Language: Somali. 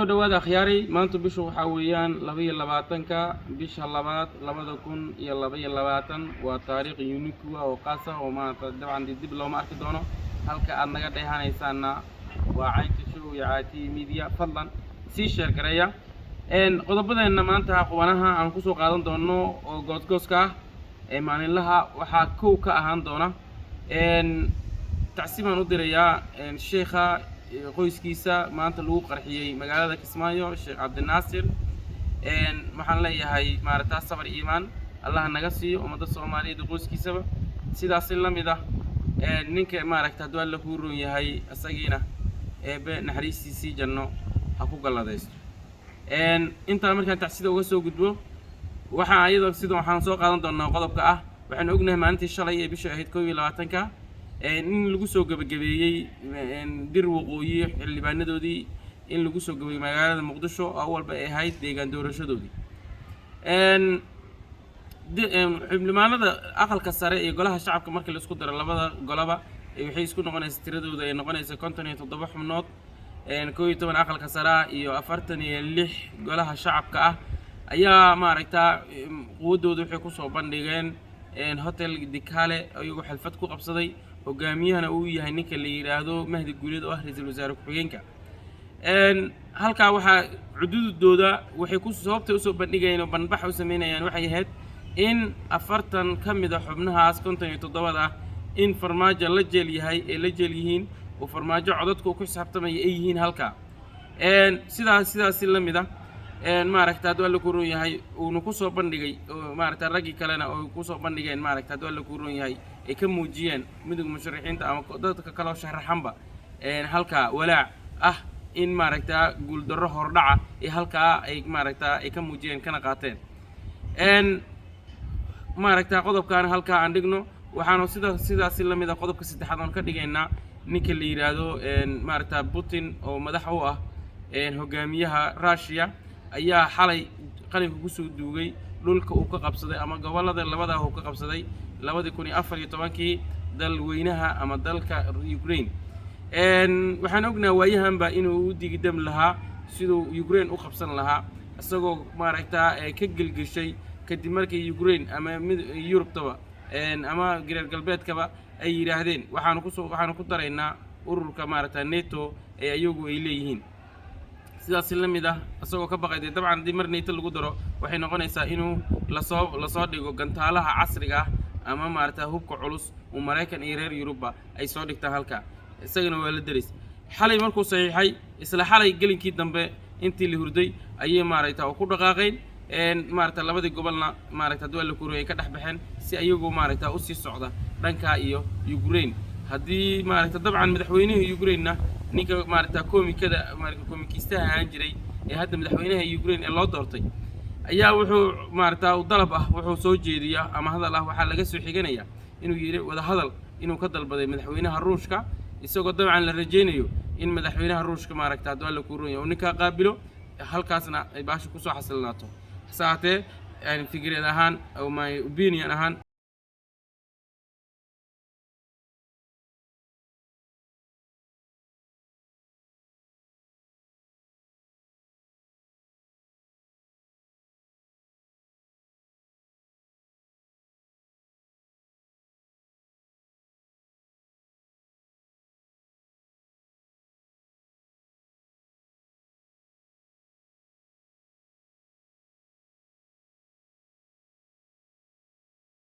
Soo dhawaada, akhyaaray. Maanta bishu waxaa weeyaan 22-ka bisha labaad 2022. Waa taariikh unique ah oo qaas ah oo maanta dabcan dib looma arki doono. Halka aad naga dheehanaysaanna waa Caynta Show iyo Caatiyi Media. Fadlan sii share gareeya. Qodobadeenna maanta qubanaha aan kusoo qaadan doono oo goosgooska ah ee maalinlaha waxaa kow ka ahaan doona tacsi baan u dirayaa sheekha qoyskiisa maanta lagu qarxiyey magaalada Kismaayo, Sheekh Cabdinaasir. Waxaan leeyahay, maaragtaa, sabar iimaan Allah naga siiyo ummadda Soomaaliyeed iyo qoyskiisaba. Sidaasi la mid ah ninka, maaragta, hadduu Alla kuu roon yahay, isagiina Eebe naxariistiisii janno ha ku galladaysto. Intaa markaan tacsida uga soo gudbo, waxaa iyadoo sida waxaan soo qaadan doonaa qodobka ah: waxaynu ognahay maalintii shalay ee bisha ahayd 21-ka in lagu soo gebagabeeyey Dir Waqooyi xildhibaanadoodii, in lagu soo gabeeyey magaalada Muqdisho oo walba ay ahayd deegaan doorashadoodii. Xildhibaanada Aqalka Sare iyo Golaha Shacabka markii la isku daro labada goloba, waxay isku noqonaysa tiradooda ay noqonaysa 57 xubnood, 11 Aqalka Sare ah iyo 46 Golaha Shacabka ah ayaa, maaragtaa, quwaddooda waxay kusoo bandhigeen Hotel Dikale, iyagoo xalfad ku qabsaday, hogaamiyahana uu yahay ninka la yidhaahdo Mahdi Guuleed oo ah ra-iisul wasaare ku-xigeenka. Halkaa waxaa cududooda waxay ku sababtay usoo bandhigayeen oo banbax u sameynayaan waxay ahayd in 40 ka mid a xubnahaas 57-da ah in Farmaajo la jeel yahay, ay la jeel yihiin oo Farmaajo codadka uu ku xisaabtamaya ay yihiin halkaa. Sidaasi la mid ah, maaragta, hadduu Alla ku roon yahay, uuna kusoo bandhigay oo, maaragta, raggii kalena oo kusoo bandhigeen, maaragta, hadduu Alla ku roon yahay, ay ka muujiyeen Midowga Musharaxiinta ama dadka kaloo sharaxanba halkaa walaac ah in, maaragta, guuldarro hordhaca ee halkaa ay, maaragta, ay ka muujiyeen kana qaateen. Maaragta, qodobkaana halkaa aan dhigno. Waxaanu sidaasi la mid ah qodobka saddexaad oon ka dhigaynaa ninka la yidhaahdo, maaragta, Putin oo madax u ah hogaamiyaha Russia ayaa xalay qalinka kusoo duugay dhulka uu ka qabsaday ama gobollada labadaa uu ka qabsaday 2014-kii dalweynaha ama dalka Ukraine. Waxaan ognaha waayahanba inuu u digidam lahaa siduu Ukraine u qabsan lahaa, isagoo, maaragta, ka gelgeshay kadib markii Ukraine ama mid Yurubtaba ama reer galbeedkaba ay yidhaahdeen waxaanu ku daraynaa ururka, maaragta, NATO ee iyagu ay leeyihiin. Sidaas la mid ah isagoo ka baqay dee dabcan haddii mar NATO lagu daro waxay noqonaysaa inuu lasoo dhigo gantaalaha casriga ah ama, maaragta, hubka culus uu Maraykan iyo reer Yurubba ay soo dhigtaan halkaa. Isagana waa la deris. Xalay markuu saxiixay, isla xalay gelinkii dambe intii la hurday ayay, maaragta, oo ku dhaqaaqeen, maaragta, labadii gobolna, maaragta, haddii waa la kuuriyay, ka dhex baxeen si ayagoo, maaragta, usii socda dhankaa iyo Ukraine. Haddii, maaragta, dabcan madaxweynihii Ukraine-na, ninka, maaragta, koomikada, maaragta, koomikiistaha ahaan jiray ee hadda madaxweynaha Ukraine ee loo doortay ayaa wuxuu, maaragta, dalab ah wuxuu soo jeediyaa ama hadal ah waxaa laga soo xiganaya inuu yidhi wadahadal inuu ka dalbaday madaxweynaha Ruushka, isagoo dabcan la rajaynayo in madaxweynaha Ruushka, maaragta, hadduu Alla kuu roon yahay, uu ninkaa qaabilo, halkaasna ay baasha kusoo xasilnaato. Hase ahaatee fikreed ahaan, my opinion ahaan.